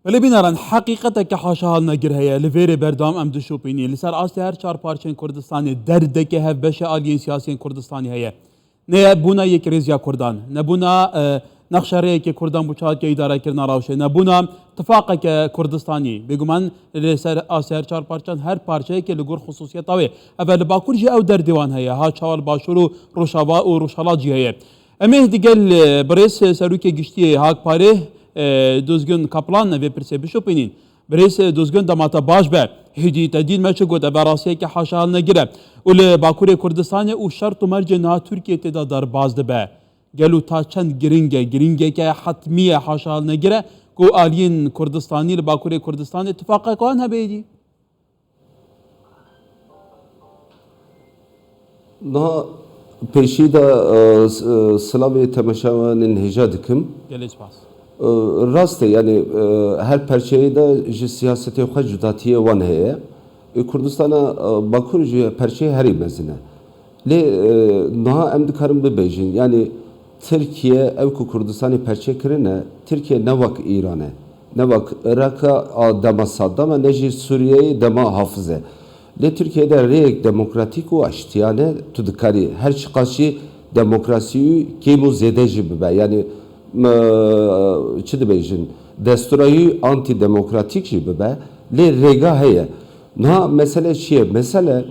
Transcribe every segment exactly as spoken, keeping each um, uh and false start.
Belê bîneran, heqîqeteke haşa hal negir heye. Li vêrê berdewam em dişopînî. Li ser astê her çar parçeyên Kurdistanê derdeke hevbeşe aliyên siyasiyên Kurdistanê heye. Nebûna yekrêziya Kurdan, nebûna, e, nexşerêyekê Kurdan bo çawa dike îdarekirina rewşê, nebûna tifaqeke Kurdistanî. Bêguman li ser astê her çar parçan her parçeyekê li gor xisûsiyeta wê. Ev e, li Bakur jî ew derdê wan heye. Ha çawa li Başûr û Rojava û Rojhilat jî heye. Em ê digel, e, birêz, e, Serokê Giştî yê Hakparê, e, Dozgun Kaplan vê pirsê bişopînîn. Birêz, e, Dozgun, dema te baş be. Hêdî te dîn me çi got, ev rastiyeke haşa hal negir e. Û li Bakurê Kurdistanê û şert û mercê niha Tirkiye tê de derbas dibe. Gelo ta çend giring e, giringeke hetmî ye, haşa hal negir e ku aliyên Kurdistanî li Bakurê Kurdistanê tifaqeke wan hebe êdî? Niha pêşî de, e, s-, e, silavê temaşevanên hêja dikim. Gelê spas. E, rast e, yanî, e, her perçeyê de ji siyasetê xwe cudatiyê wan heye. Ê Kurdistana, e, Bakur ji perçeyê herî mezin e. Lê, e, niha em dikarin bibêjin, yanî Tirkiye, ew ku Kurdistanê perçe kirine, Tirkiye ne wek Îran e, ne wek Iraq a dema Saddam e, ne jî Sûriyeyê dema Hafiz e. Lê Tirkiye de rêyek demokratîk û aştiyane tu dikarî her çiqas jî demokrasî wî kêm û zêde jî bibe. Yanî, me, çi dibêjin, destûra wî antîdemokratîk jî bibe. Lê rêga heye. Niha mesele çi ye? Mesele,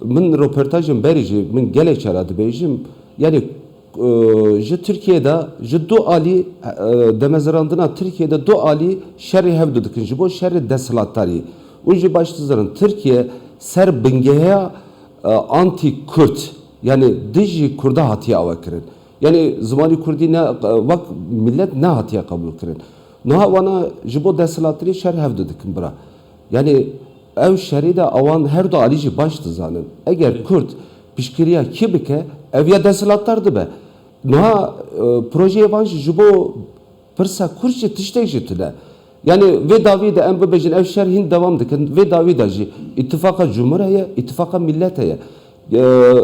min roportajên berî jî min gelek cara dibêjim, yanî, e, ji Tirkiye de, ji du alî, e, demezirandina Tirkiye de du alî şerê hevdu dikin, ji bo şerê desthilatdarî. Hûn jî baş dizanin, Tirkiye ser bingeheya, e, antî-Kurd, yanî dijî Kurda hatiye ava kirin. Yanî zimanî Kurdî ne, wek milet nehatiye qebûl kirin. Niha wana ji bo desthilatdarî şer hevdu dikin bira. Yanî ew şerî de awan her du alî jî baş dizanin. Eger Kurd piştgiriya kî bike, ev ya desthilatdar dibe. Niha, e, projeyê van jî ji bo pirsa Kurd jî tiştek jî tune. Yanî vê dawî de em bibêjin ev şer hîn dewam dikin. Vê dawî de jî îtifaqa cumhur heye, îtifaqa millet heye. E,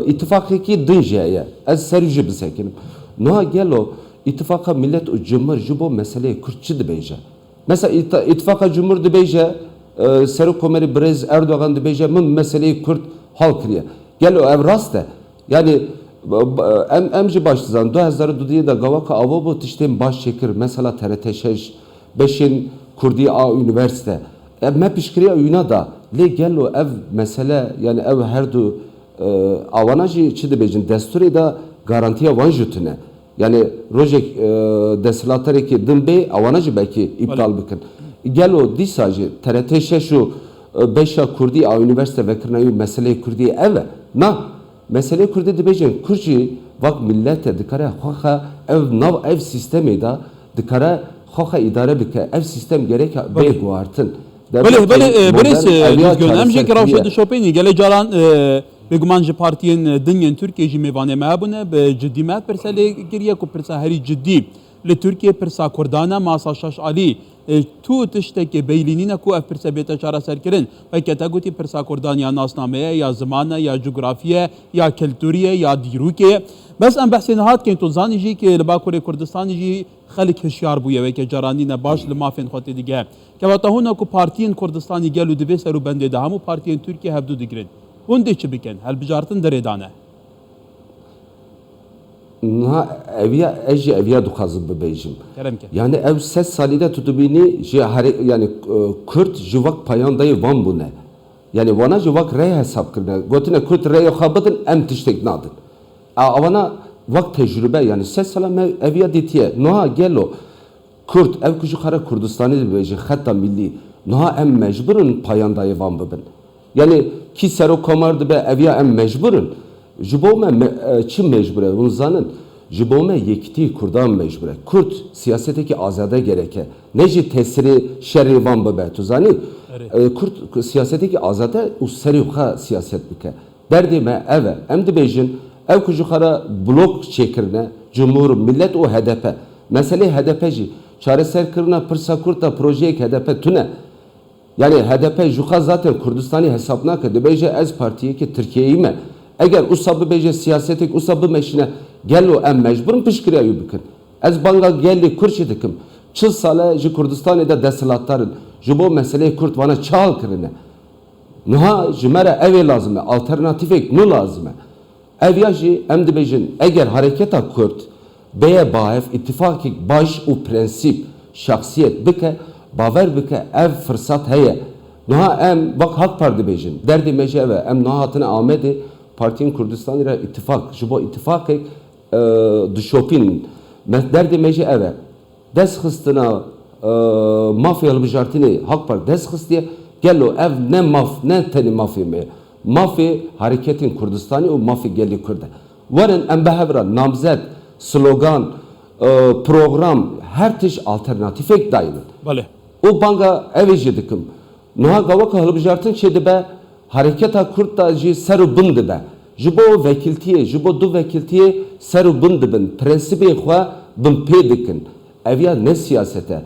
îtifaqekî din jî heye. Ez ser wî jî bisekinim. Niha gelo îtifaqa millet û cumhur ji bo meseleyê Kurd çi dibêje? Mesela îta-, îtifaqa cumhur dibêje, e, Serokkomarê birêz Erdogan dibêje, min meseleyê Kurd hal kiriye. Gelo ev rast e? Yanî, b-, b-, em, em jî baş dizanin, du hezar û duduyê de gava ku ava bû, tiştên baş çêkir, mesela T R T şeş, beşên Kurdî a unîversîte. Ev me piştgiriya wîna da. Lê gelo ev mesele, yanî ev her du, e, awana jî çi dibêjin, destûrê de garantiya wan jî tune. Yanî rojek, e, desthilatdarekî din bê, awana jî belkî îptal bikin. Gelo dîsa jî T R T şeş û, e, beşa Kurdî a unîversîte vekirina wî meseleyê Kurdî ev e? Na. Meseleyê Kurdî dibêjin, Kurd jî wek milet e, dikare xwexe ev nav, ev sîstemê de dikare xwexe îdare bike. Ev sîstem gerek bê guhartin. Belê, belê, e, birêz, e, Dozgun, em jî ki rewşê dişopînî. Gelê caran, e, bêguman ji partiyên, e, din yên Tirkiyê jî mêvanê me hebûne, bi cidî me pirse lê kiriye ku pirsa herî cidî li Tirkiyê pirsa Kurdan e, masa şaş alî. E, tu tiştekê beylî nîne ku ev pirse bête çareserkirin. Weke te gotî pirsa Kurdan ya nasnameye, ya ziman e, ya cografî ye, ya kilturî ye, ya dîrokê ye. Bes em behsê niha dikin, tu zanî jî ki li Bakurê Kurdistanê jî xelk hişyar bûye, weke caran nîne baş li mafên xwe tê digehe. Kevata hûn a ku partiyên Kurdistanî gelo di vê serûbendê de hemû partiyên Tirkiyê hevdu digirin. Hûn dê çi bikin? Hilbijartin di rê de ne. Niha eviya, ez jî eviya dixwazim bibêjim. Kerem ke. Yani ev sed salî de tu dibînî ji herê-, yani, e, Kurd ji wek payandayê van bûne. Yani wana jî wek rey hesab kirine. Gotine Kurd reyê xwe bidin, em tiştek nadin. A, awana wek tecrube, yani sed sala me eviya dîtiye. Niha gelo Kurd, ev ku ji xwe re Kurdistanî dibêjin, xeta millî, niha em mecbur in payandayê van bibin. Yani kî serokkomar dibe, ev ya em mecbur in. Ji bo me, me, e, çi mecbur e, hûn zanin? Ji bo me yekîtî Kurdan mecbur e. Kurd siyasetekî azade gerek e. Ne jî tesirê şerê van bibe. Tu zanî? Erê. E, Kurd siyasetekî azade û serê xwe siyaset bike. Derdê me ev e. Em dibêjin, ew ku ji xwe re blok çêkirine, Cumhur, Millet û H D P. Meselê H D P jî, çareserkirina pirsa Kurd de projeyek H D P tune. Yani H D P ji xwe zaten Kurdistanî hesab nake, dibêje ez partiyekî Tirkiyeyî me. Eger usa bibêje siyasetek usa bimeşine, gelo em mecbur in piştgiriya wî bikin? Ez banga gelê Kurd jî dikim. çil sal e ji Kurdistanê de desthilatdar in. Ji bo meseleyê Kurd vana çi hal kirine? Niha ji me re ev ê lazim e, alternatîfek nû lazim e. Ev ya jî em dibêjin, eger hareketa Kurd bêye bahev, îtîfaqek baş û prensîp, şexsiyet bike, bawer bike, ev firsat heye. Niha em wek Hak Par dibêjin, derdê me jî ev e. Em niha hatine Amedê, partiyên Kurdistanê re îtîfaq, ji bo îtîfaqek, e, dişopînin. Me, derdê me jî ev e. Destxistina, e, mafê hilbijartinê Hak Par dest xistiye. Gelo ev ne maf, ne tenê mafê me ye. Mafê hareketên Kurdistanê û mafê gelê Kurd e. Werin em bi hev re namzet, slogan, e, program, her tişt alternatîfek daynin. Belê. Û banga ev ê jî dikim. Niha gawaka hilbijartin çêdibe, hareketa Kurd da jî ser û bin dibe. Ji bo vekiltiyê, ji bo du vekiltiyê ser û bin dibin, prensibên xwe binpê dikin. Ev ya ne siyaset e.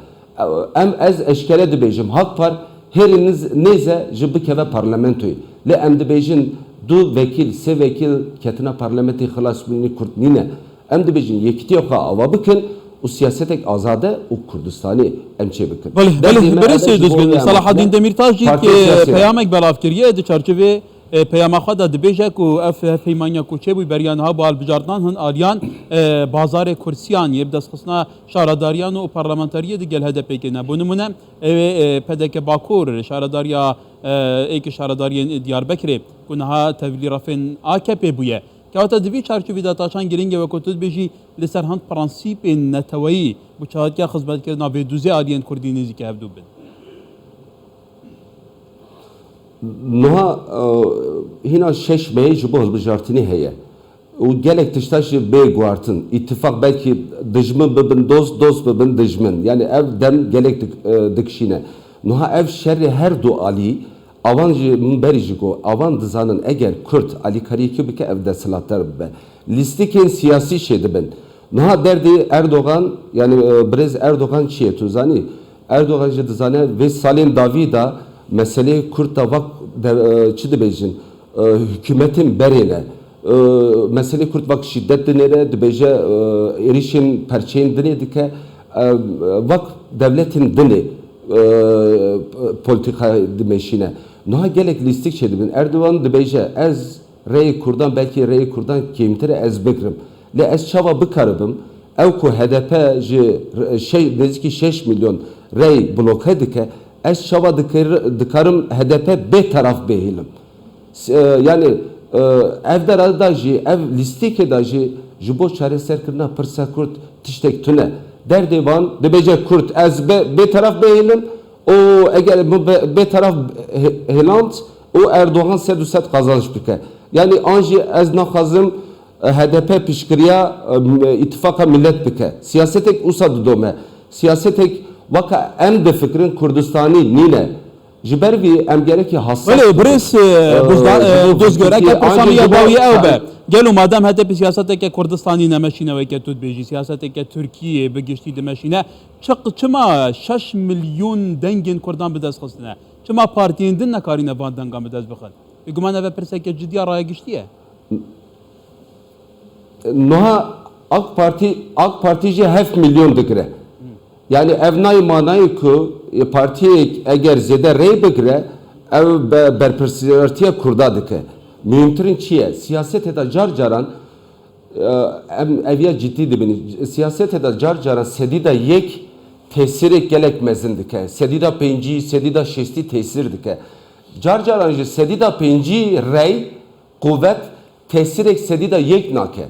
Em, ez eşkere dibêjim, Hak Par hêrî niz-, nêze ji bikeve parlamentoyê. Lê em dibêjin du vekîl, sê vekîl ketina parlamentê xilas bûnê Kurd nîne. Em dibêjin yekîtiya xwe ava bikin û siyasetek azade û Kurdistanî em çê bikin. Belê, belê, Derdê me birêz ev e ji bo Dozgen, em Selahedîn Demirtaş jî partiya siyasî re. Peyamek belav kiriye di çarçovê, e, peyama xwe de dibêje ku ev hevpeymaniya ku çêbû beriya niha bi hilbijartinan hin aliyan, e, bazarê kursiyan yê bi destxistina şaredariyan û parlamenteriyê digel H D P'ê ne. Bo nimûne, ew ê, e, P D K Bakur, şaredariya, e, êkî şaredariyên Diyarbekirê ku niha tevlî refên A K P bûye. Kewata di vî çarçovî de taşan girîng e, wekû tu dibêjî, li ser hin prensîpên neteweyî bi çaxetiya xizmetkirina vê duzê aliyên Kurdî nêzîkî hevdû bin. Niha, e, hîna şeş mehê ji bo hilbijartinê heye. Û gelek tişta jî bê guhartin. Îtîfaq belkî dijmin bibin dost, dost bibin dijmin. Yani ev dem gelek dik-, e, dikişîne. Niha ev şerê her du alî, avan jî min berî jî got, avan dizanin eger Kurd alîkariyekî bike ev desthilatdar bibe. Lîstikên siyasî çêdibin. Niha derdê Erdogan, yani, e, birêz Erdogan çi ye tu zanî? Erdogan jî dizane vê salên dawî de meseleyê Kurd de wek de, e, çi dibêjin? E, hikûmetên berê ne. E, meselê Kurd wek şîdet dinêre, dibêje, e, êrîşên perçeyên dinê dike, e, wek dewletên dinê, e, polîtîka dimeşîne. Niha gelek lîstik çêdibin. Erdogan dibêje, ez rêyê Kurdan, belkî rêyê Kurdan kêmtir e, ez bigirim. Lê ez çawa bikaribim? Ew ku H D P ji re-, şeş, nêzîkî şeş milyon rêy bloke dike, ez çawa dikir-, dikarim H D P bêteraf bihêlim? S-, e, yani, e, ev dera da jî, ev lîstikê da jî ji bo çareserkirina pirsa Kurd tiştek tune. Derdê van dibêje Kurd, ez be-, bêteraf bihêlim û eger min be-, bêteraf he-, hêland û Erdogan sed û sed qazanç bike. Yani an jî ez naxwazim, e, H D P piştgiriya, e, îtifaqa millet bike. Siyasetek usa didome. Siyasetek weka em difikirin Kurdistanî nîne. Ji ber vî em gerekî hassas Belê, bibin. birêz, e, Ee, Buzda-, ji e, bo Dozgöre, Tirkiyê ke pirsa ancî min ya ji bo dawî ew be. Gelo madem H D P siyaseteke Kurdistanî nemeşîne weke tu dibêjî, siyaseteke Tirkiyê bi giştî dimeşîne, çi, çima şeş milyon dengên Kurdan bi dest xistine? Çima partiyên din nekarîne van dengan bi dest bixin? Bêguman ev e pirseke cidî ya raya giştî ye. Niha AK Partî, AK Partî jî heft milyon digire. Yani ev nayê manayê ku, e, partiyek eger zêde rê bigire, ew be-, berpirsiyartiya Kurda dike. Muhîmtirin çi ye? Siyasetê de car caran, e, em ev ya cidî dibînin. Siyasetê de car caran sedî de yek tesîrek gelek mezin dike. Sedî de pêncî, sedî de şêstî tesîr dike. Car caran jî sedî de pêncî rey, quwet, tesîrek sedî de yek nake.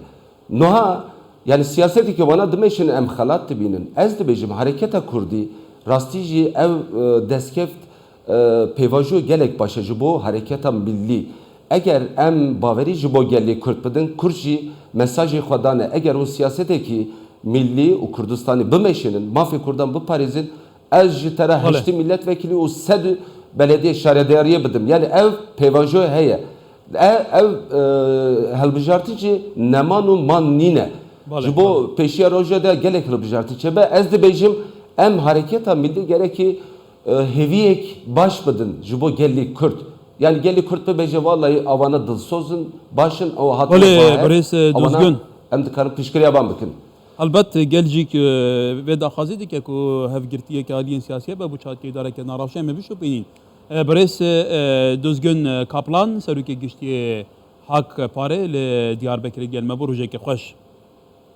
Niha, yani siyaseteke wana dimeşin em xelat dibînin. Ez dibêjim, hareketa Kurdî rastî jî ev, e, destkev, e, pêvajoyê gelek baş e ji bo hareketa millî. Eger em bawerî ji bo gelê Kurd bidin, Kurd jî mesajê xwe dane. Eger hûn siyasetekî millî û Kurdistanî bimeşînin, mafê Kurdan biparêzin, ez ji te re Belê. heştê milletvekilî û sed belediye şaredariyê bidim. Yani ev pêvajoyê heye. Ev, ev, e, hilbijartin jî neman û man nîne. Belê, Ji bo belê. pêşiya roja de gelek hilbijartin çêbe. Ez dibêjim, em hareketa millî gerekî, e, hêviyek baş bidin ji bo gelî Kurd. Yani gelî Kurd bibêje, vallahi avana dilsoz in, baş in, ew hatin Belê, baher, birêz, e, awana Dozgun. em dikarin piştgiriya van bikin. Helbet gel jî ki vê daxwazî dike ku hevgirtiyeke aliyên siyasî hebe bo çatkê îdareke navreşa me bişopînîn. E, Birêz, e, Duzgin Kaplan, serokê giştî Hak Parê li Diyarbekirê gel me bû, rojeke xweş.